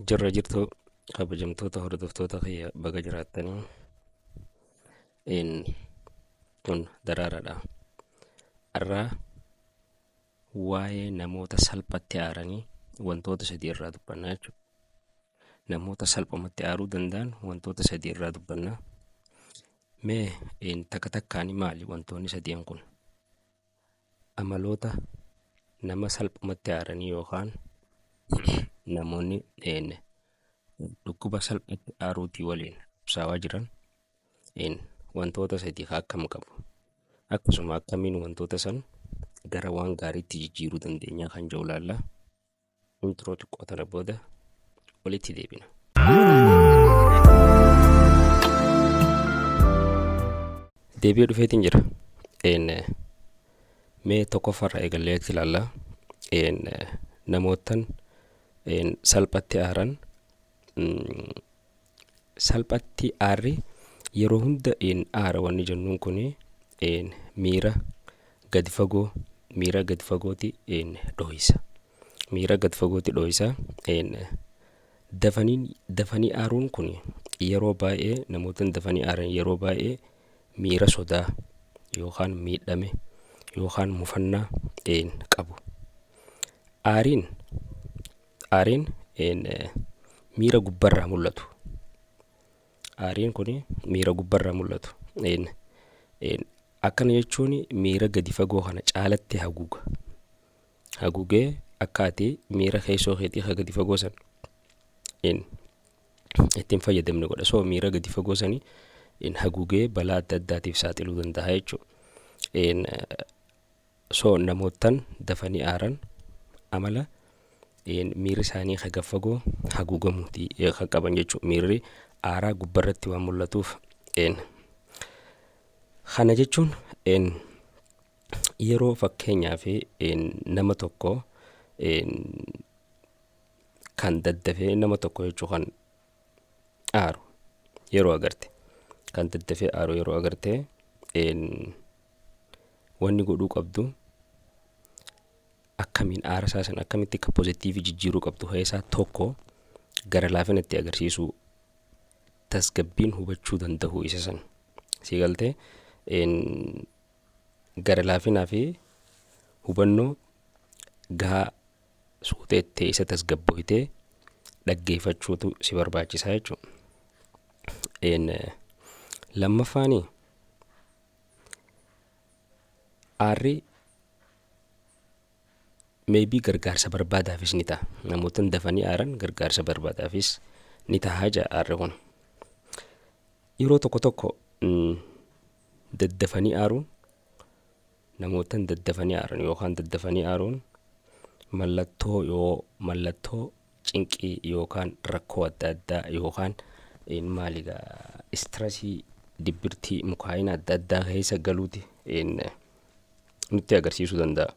Jirra jirtu kabajamtoota hordoftoota kiyya, baga jiraattanii. Kun Daraaraadha. Har'aa waa'ee namoota salphatti aaranii wantoota sadii irraa dubbannaa jechuudha. Namoota salphumatti aaruu danda'an wantoota sadii irraa dubbannaa. Mee takka takkaan maali wantoonni sadiin kun? Amaloota nama salphumatti aaranii yookaan namoonni dhukkuba salphatti aaruutii waliin qabsaawaa jiran wantoota sadii akkam qabu? Akkasuma akkamiin wantoota san gara waan gaariitti jijjiiruu dandeenya kan jedhu ilaalla. Introo xiqqoo tana booda walitti deebina. Deebi'ee dhufeetiin jira. Mee tokkoffaarraa eegallee ilaalla. Namoottan salphatti aaran, salphatti aarri yeroo hunda aara wanni jennuun kun miira gadi fagoo, miira gadi fagooti dhohisa. Miira gadi fagooti dhohisa. Dafanii dafanii aaruun kun yeroo baay'ee, namootni dafanii aaran yeroo baay'ee miira sodaa yookaan miidhame yookaan mufannaa qabu. Aariin miira gubbarraa mul'atu. Aariin kun miira gubbarraa mul'atu. Akkana jechuun miira gadi fagoo kana caalatti haguuga. Haguugee akka ati miira keessoo keetii kan gadi fagoo san ittiin fayyadamne godha. So miira gadi fagoo sanii haguugee balaa adda addaatiif saaxiluu danda'a jechuudha. So namoottan dafanii aaran amala miirri isaanii kan gad fagoo haguugamuuti kan qaban jechuudha. Miirri aaraa gubbarratti waan mul'atuuf. Kana jechuun yeroo fakkeenyaaf nama tokko kan daddafee, nama tokko jechuu, kan aaru yeroo agarte, kan daddafee aaru yeroo agarte, wanni godhuu qabdu, akkamiin aara isaa san akkamitti akka positive jijjiiruu qabdu keessaa tokko gara laafina itti agarsiisuu, tasgabbiin hubachuu danda'u isa san. Sii galtee? Gara laafinaa fi hubannoo gahaa suuteettee isa tasgabbooytee dhaggeeffachuutu si barbaachisaa jechuudha. Lammaffaani, aarri maybe gargaarsa barbaadaafis ni ta'a. Namootni dafanii aaran gargaarsa barbaadaafis ni ta'a jedha aarri kun. Yeroo tokko tokko daddafanii aaruun, namootni daddafanii aaran yookaan daddafanii aaruun mallattoo yoo mallattoo cinqii yookaan rakkoo adda addaa yookaan maali gaa, stress, dibbirtii, mukaa'ina adda addaa keessa galuuti nutti agarsiisuu danda'a.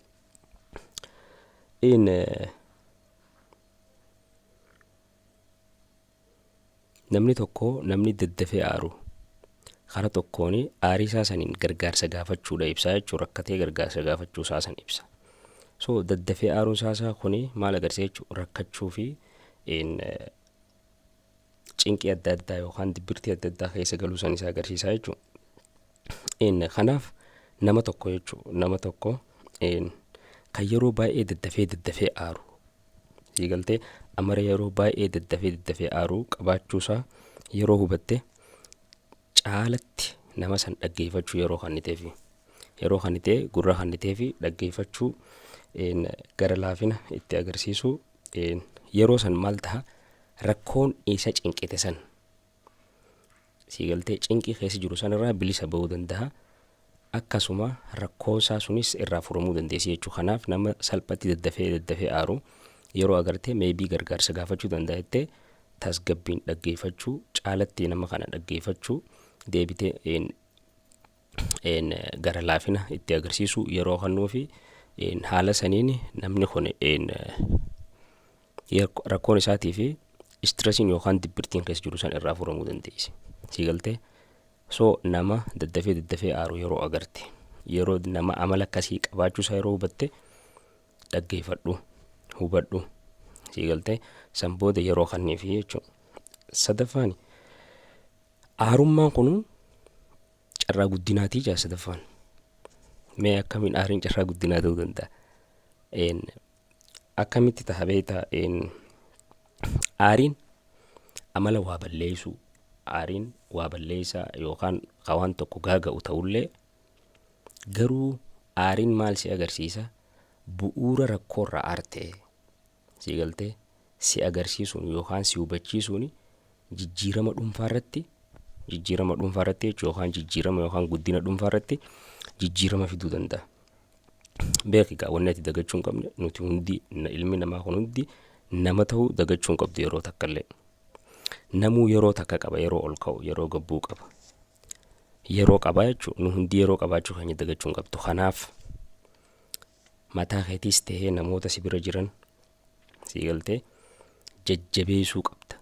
Namni tokko, namni daddafee aaru, karaa tokkoon aarii isaa saniin gargaarsa gaafachuudha ibsaa jechuudha, rakkatee gargaarsa gaafachuu isaa san ibsa. So daddafee aaruun isaa kuni maal agarsiisa jechuudha? Rakkachuu fi cinqii adda addaa yookaan dibbirtii adda addaa keessa galuu san isa agarsiisa jechuudha. Kanaaf nama tokko jechuudha, nama tokko kan yeroo baay'ee daddafee daddafee aaru, sii galtee, amara yeroo baay'ee daddafee daddafee aaruu qabaachuusaa yeroo hubatte, caalatti nama san dhaggeeffachuu yeroo kenniteefi, yeroo kennitee, gurra kenniteefi dhaggeeffachuu, gara laafina itti agarsiisuu, yeroo san maal ta'a? Rakkoon isa cinqite san, sii galtee, cinqii keessa jiru sanirraa bilisa ba'uu danda'a. Akkasuma rakkoon isaa sunis irraa furamuu dandeessi jechuudha. Kanaaf nama salphatti daddafee daddafee aaru yeroo agartee, maybe gargaarsa gaafachuu danda'a jettee tasgabbiin dhaggeeffachuu, caalatti nama kana dhaggeeffachuu, deebitee gara laafina itti agarsiisuu yeroo kennuu fi haala saniin namni kun rakkoon isaatii fi stressiin yookaan dibbirtiin keessa jiru san irraa furamuu dandeessi. Sii galtee? So nama daddafee daddafee aaru yeroo agarte, yeroo nama amala akkasii qabaachuu isaa yeroo hubatte, dhaggeeffadhu, hubadhu. Sii galtee san booda yeroo kanniifi jechuudha. Sadaffaan aarummaan kun carraa guddinaatii jaa sadaffaan. Mee akkamiin aariin carraa guddinaa ta'uu danda'a? Akkamitti ta'a beektaa? Aariin amala waa balleessuu, aariin waa balleessaa yookaan ka waan tokko gaaga'u ta'ullee, garuu aariin maal si agarsiisa? Bu'uura rakkoorraa aartee, sii galtee, si agarsiisuun yookaan si hubachiisuun jijjiirama dhuunfaa irratti, jijjiirama dhuunfaa irratti jechuun yookaan jijjiirama yookaan guddina dhuunfaa irratti jijjiirama fiduu danda'a. Beeki egaa, wanni ati dagachuu hin qabne, nuti hundi, ilmi namaa kun hundi nama ta'uu dagachuu hin qabdu yeroo takka illee. Namuu yeroo takka qaba, yeroo ol ka'u, yeroo gabbuu qaba. Yeroo qabaa jechuun nu hundi yeroo qabaachuu keenya dagachuu hin qabdu. Kanaaf mataa keetiis ta'ee namoota si bira jiran, sii galtee, jajjabeessuu qabda.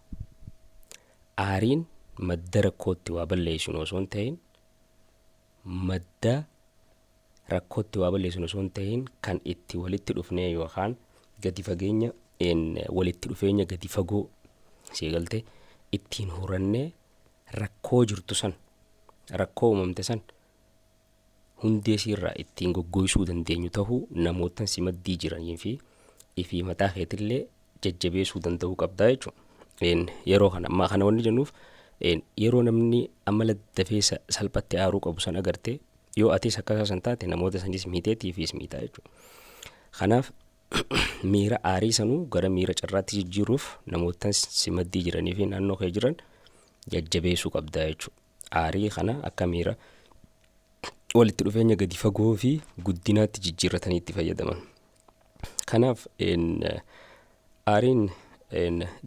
Aariin madda rakkootti waa balleessinu osoo hin ta'in, madda rakkootti waa balleessinu osoo hin ta'in, kan itti walitti dhufnee yookaan gadi fageenya walitti dhufeenya gadi fagoo, sii galtee, ittiin horannee rakkoo jirtu san, rakkoo uumamte san hundee isiirraa ittiin goggoysuu dandeenyu ta'uu namootan si maddii jiranii fi ifii mataa keetillee jajjabeessuu danda'uu qabdaa jechuudha. Yeroo kana amma kana wanni jennuuf, yeroo namni amala dafee salphatti aaruu qabu san agartee, yoo atis akka san taate, namoota sanis miiteetii fi miitaa jechuudha. Kanaaf miira aarii sanuu gara miira carraatti jijjiiruuf namoota si maddii jiranii fi naannoo kee jiran jajjabeessuu qabdaa jechuudha. Aarii kana akka miira walitti dhufeenya gadi fagoo fi guddinaatti jijjiirratanii itti fayyadaman. Kanaaf aariin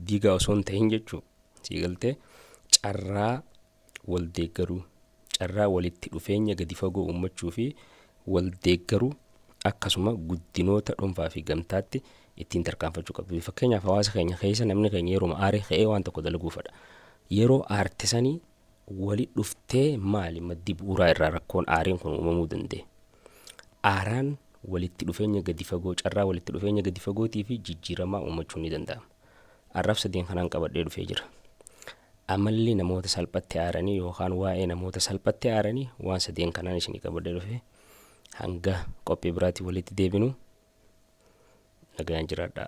diigaa osoo hin ta'in jechuu, sii galtee, carraa wal deeggaruu, carraa walitti dhufeenya gadi fagoo uummachuu fi wal deeggaruu, akkasuma guddinoota dhuunfaa fi gamtaatti ittiin tarkaanfachuu qabdu. Fakkeenyaaf hawaasa keenya keessa namni keenya yeroo aaree ka'ee waan tokko dalaguu fedha. Yeroo aarte sanii wali dhuftee maali maddi bu'uuraa irraa rakkoon aariin kun uumamuu danda'e? Aaraan walitti dhufeenya gadi fagoo, carraa walitti dhufeenya gadi fagootii fi jijjiiramaa uummachuun ni danda'ama. Arraaf sadeen kanaan qabadhee dhufee jira. Amalli namoota salphatti aaranii yookaan waa'ee namoota salphatti aaranii waan sadeen kanaan isinii qabadhee dhufe. Hanga qophii biraatiin walitti deebinu, nagaan jiraadhaa.